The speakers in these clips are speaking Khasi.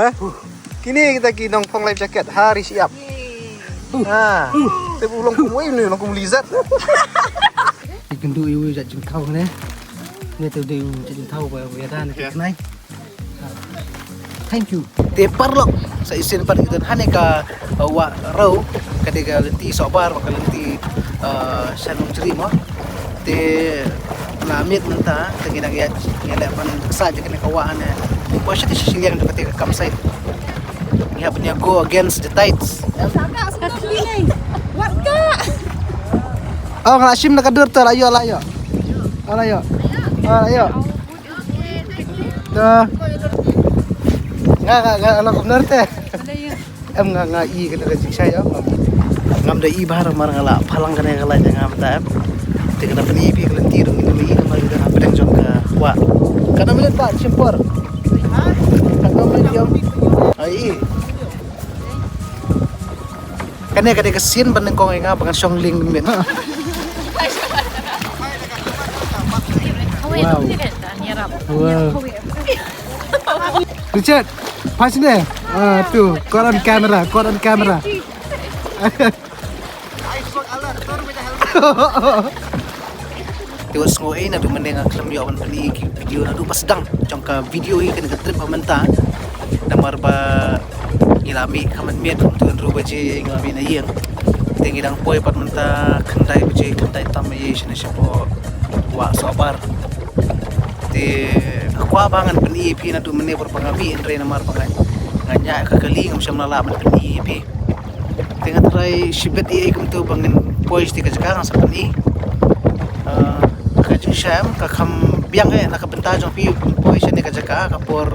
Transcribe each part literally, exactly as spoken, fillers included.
Ha? Kine kita ki nongphong life jacket ha ri siap. Ha. Te bu long kum wei ni long kum lizard. Ikan du iwi jat jingkau ne. Ne tu du jat jingkau ba wiadan ne. Thank you. Te paralok, sa isin pat kita hane ka, uh, Wah Rew, ka dei ka lynti Sohbar, ka lynti, uh, Shanong Jri mo. Te la miet mynta, te ngi dang ïa, ngi leh ban sa je kane ka wah ne. Ko shi te shi liang te ka kam sait. Ngi hap nya go against the tides. What the? Oh, nga la shim na ka dur tu, la ïoh, la ïoh. Oh, la ïoh. Oh, la ïoh. Dah. Nga, nga, nga, anak benar teh. Em nga, nga i kata ka jingshai ya. Ngam da i bahar mar nga la phalang kane ka lai ngam ta em. Te kata pyn i phi ka lynti dong ni i mar kata pdeng jong ka wah. Kata minit ta chimpor. Kata minit yang. Ai. Kane ka dei ka sien ban nyngkong ïa nga ba ngan shong lieng mynmiet. Wow. Wow. Richard, pas ne? Ah, tu, caught on camera, caught on camera. Te wat sngew ei naduh mynne nga khlem ïoh ban pyni ki video naduh ba sdang jong ka video hi kane ka trip ba mynta. Namar ba ngi la mih ka mynmiet kum tu hynriew baje ngi la mih na ïing. Te ngi dang poi pat mynta khyndai baje khyndai tam ïa shane shapoh Wah Sohbar. Te nga kwah ba ngan pyni ïa phi naduh mynne bor ba nga mih hynrei namar ba nga nga ñiah ka kali ngam shym la lah ban pyni ïa phi. Te nga tharai shibit ïa kumtu ba ngin poi sha ka jaka nga sa pyni. Ah, ka jingshem ka kham biang eh na ka bynta jong phi poi shane ka jaka ka por,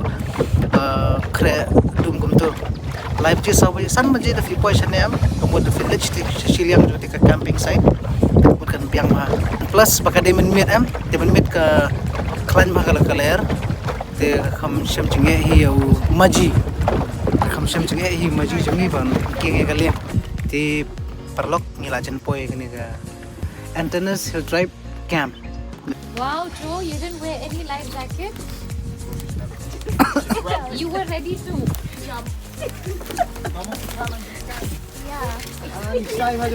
ah, khreh dum kumtu. Lai baje saw baje san baje da phi poi shane em ka mut da phi leit sha shiliang jong ka camping site. Ka mut kan biang bha. Plus ba ka dei mynmiet em, dei mynmiet ka khlaiñ bha ka la ka lyer. Te kham shem jingeh hi ïa u maji. Kham shem jingeh hi maji jong ngi ban kieng ïa ka lieng. Te paralok ngi la jan poi kane ka Antanas Hill Tribe Camp. Wow, Joe, you didn't wear any life jacket? You were ready to jump. Yeah.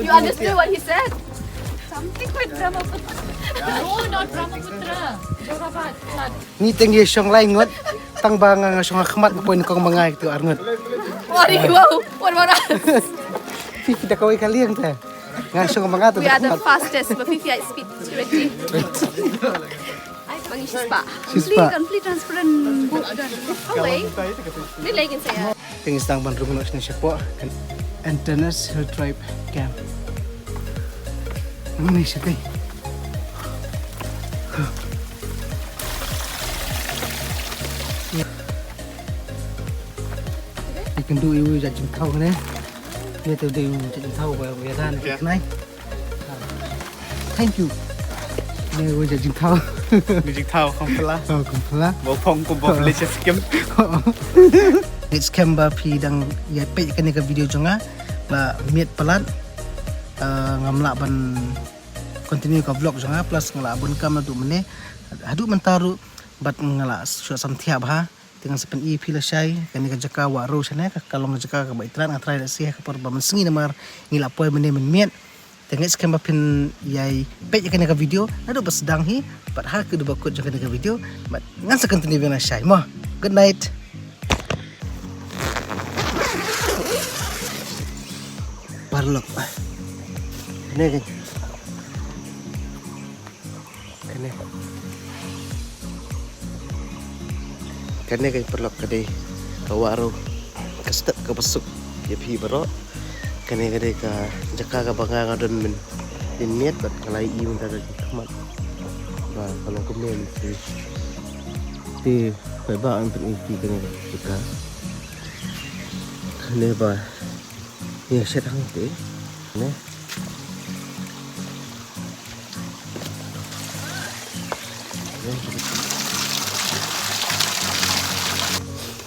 You understood what he said? Something with Brahmaputra. No, not Brahmaputra. Jorabat flood. Ngi teng ïa shong lai ngut. Tang ba nga nga shong ha khmat nga poi nyngkong ma nga ïa kitu ar ngut. What are you? What about us? Phi phi da kawei ka lieng te. Nga shong ma nga tu. We are the fastest. Ba phi phi ai speed twenty. Mangi shispah. Shispah. Complete, complete transparent boat kan. Kawei. Ni lagi saya. Teng sdang ban rung noh shane shapoh Antanas Hill Tribe Camp. Nang ni shatai. Ikan du iwi jat jingthaw ne. Ïa te dei u jingthaw ba ïa dan. Yes. Thank you. Ne u jingthaw. Jingthaw kham pala. Oh, kham pala. Ba phong ko ba leh skim. Next camp ba phi dang ïa peit kane ka video jong nga ba miet palat. Eh, ngam lah ban continue ka vlog jong nga plus nga lah bun kam naduh mynne. Haduh mynta ruh bad nga lah shu samthiah bha. Te ngan sa pyni phi lashai kane ka jaka Wah Rew shane ka, ka long ka jaka kaba itynnad, nga tharai lehse ha ka por ba mynsngi namar ngi la poi mynne mynmiet. Te ngeit skhem ba phin ïai peit ïa kane ka video naduh ba sdang hi bad ha ka dei ba kut jong kane ka video bad ngan sa continue biang lashai mo. Good night. Paralok. Kane ka Kane. Kane ka paralok ka dei ka Wah Rew. Ka step kaba suk ïa phi baroh. Kane ka dei ka jaka kaba nga nga don mynmiet bad nga la ïohi mynta ka khmat. Ba ka long kumne mynta. Te paidbah, ngan pyni ïa phi kane ka jaka. Kane ba Ïa shet hangtei ne.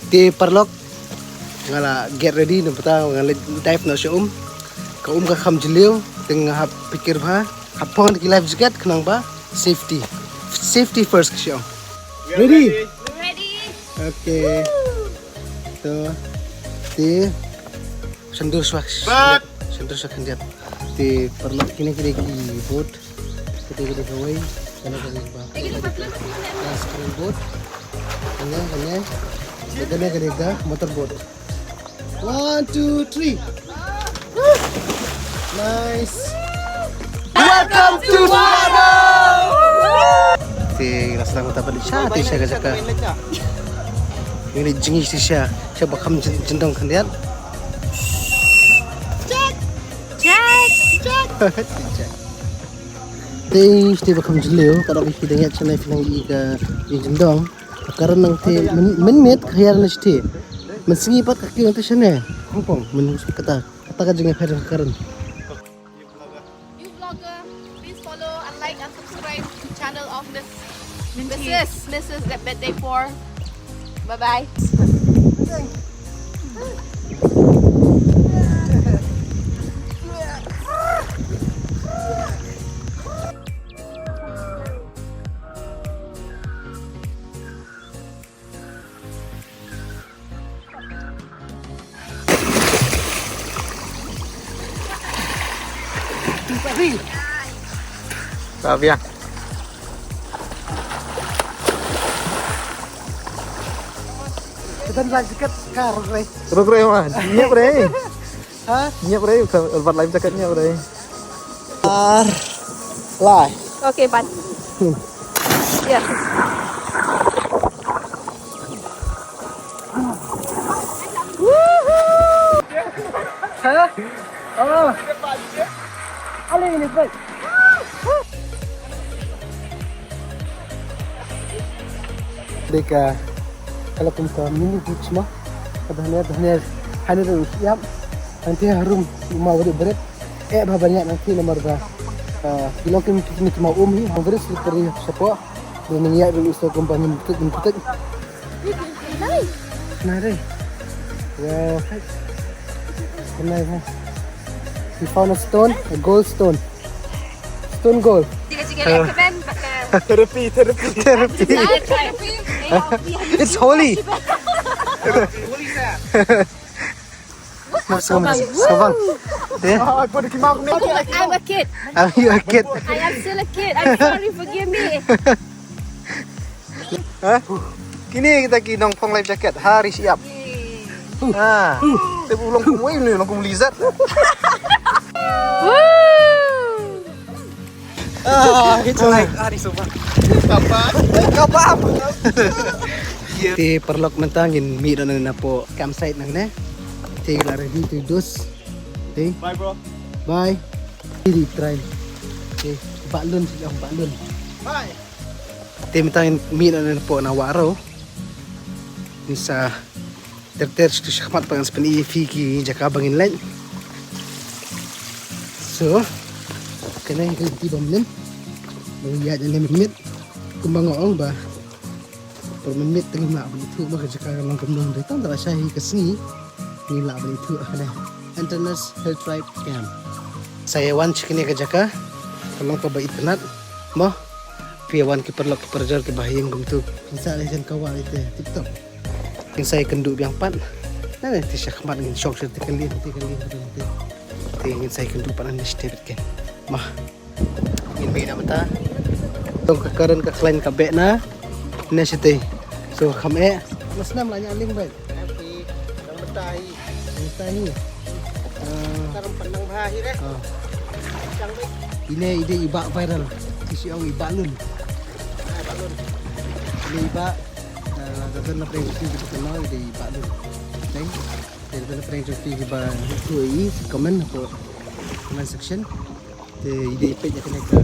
Te paralok nga la get ready na pata nga la dive na sha um. Ka um ka kham jylliew te nga hap pyrkhat bha, hap phong ki life jacket khnang ba safety. Safety first ka sha um. Ready? Ready. Okay. Te shandur shuwa. Shandur shuwa khyndiat. Te paralok, kine kine ki boat. Kine kine kawei. Kane kane ba. Last kane boat. Kane kane. Kane kane ka motor boat. One, two, three. Nice. Welcome to Toronto. Te nga sdang mynta pat sha te sha ka jaka. Ngi jingi te sha sha ba kham jin- jyndong khyndiat. Check. Check. Check. Te te ba kham jylliew ka da ba ki dang ïa channel phi nang i ka i jyndong. Ka karen nang te mynmiet ka hiar na shite. Mynsngi pat ka kiew nang te shane. Hong Kong mynmiet kata. Kata ka jingïapher ka karen. New vlogger, please follow and like and subscribe to channel of Miss Missus Missus That Bad Day four. Bye bye. Ka biang. Ka don life jacket ka rok rei. Rok rei man. Ngiap rei. Ha? Ngiap rei, ka bat life jacket ngiap rei. Ar. Lai. Okay, ban. Ya. Ha? Oh. Aling ini, baik. Deka, kalau kum ka mini beach mo. Ka dahnya, dahnya, hanya tu siap. Nanti harum uma wadi berit. Eh, bah banyak nanti nomor bah. Ah, kilo kim kini cuma um hi, hampir slippery shapo. Dia nang yak dulu so kum banyak betul, betul. Nari. Nari. Wow. Kenai ha. We found a stone, a gold stone. Stone gold. Tiga-tiga recommend pakai. Therapy, therapy. Therapy. Therapy. It's holy. Holy sand. Mas, mas, mas, mas. Eh? Ah, aku ada kimau ni. Okay, I'm a kid. Are you a kid? I am still a kid. I'm sorry, forgive me. Ha? Kini kita ki nongpong life jacket. Hari siap. Ha. Te bu long kum wei ni, long kum lizard. Ah, it's like, ah, di soba. Kapap. Kapap. Te paralok, mynta ngin mih noh na po campsite nangne. Te la ready to dos. Te. Bye, bro. Bye. Te di try. Te balloon, sila balloon. Bye. Te mynta ngin mih noh na po na Wahroh. Ngin sa ter ter sha khmat pat ngan sa pyni ïa phi ki jaka ba ngin leit. So, kane ka lynti ba mynnin. Ba ngi ïaid ne mynmiet. Kumba nga ong ba, ba mynmiet te ngim lah ban ithuh ba ka jaka ka long kumno, hynrei tang da la shai hi ka sngi ngin lah ban ithuh ha kane. Wilderness Hill Tribe Camp. Sa ïa wan sha kane ka jaka ka long kaba itynnad mo. Phi ïa wan ki paralok ki parajor kiba ha ïing kumtu. Ngin sa leh jan ka wah ite tip top. Ngin sa ïakynduh biang pat. Nane te sha khmat ngin shong sha te ka lieng, te ka lieng, te ka lieng. Te ngin sa ïakynduh pat nane sha te bad ken. Mah. Ngin mih na mynta. Tang ka karen ka khlaiñ ka beh na. Ne sha te. So kham eh. Mas nam la ïa lieng bad. Happy. Nang mynta hi. Nang mynta hi. Ah. Ka ram pan nang bha hi re. Ah. Chang bad. Ine i dei i bah viral. Ki shu ong i bah lun. Ah, bah lun. Ine i bah. Ah, da don na prank jong phi, da don na prank jong phi, da don na prank jong phi, ba tu i comment hapoh comment section. Te i dei i peit ïa kane ka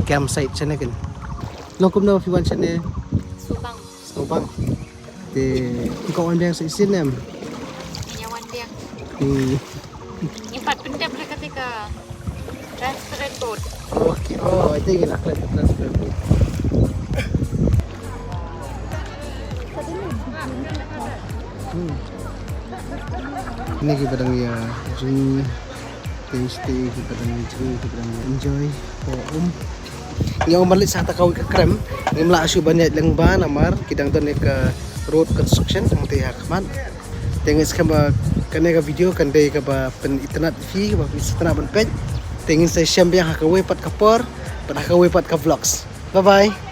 campsite shane kan. Long kumno phi wan shane? Sngewbang. Sngewbang. Te phi kwah wan biang sa shisien em? Ïa wan biang. Hmm. Ngim pat pyndep re kata ka transparent boat. Okay. Oh, I think ngin la klet ka transparent boat. Hmm. Kine kiba dang ïa jngi, te shatei kiba dang ïa jngi, kiba dang ïa enjoy. Oh, um. Ngi ong ban leit sha kata kawei ka krem. Ngim lah shuh ban ïaid lyngba namar ki dang don ïa ka road construction hangtei ha khmat. Te ngin skhem ba kane ka video kan dei kaba pynitynnad ïa phi, ba phi sngewtynnad ban peit. Te ngin sa ïashem biang ha kawei pat ka por bad ha kawei pat ka vlogs. Bye bye.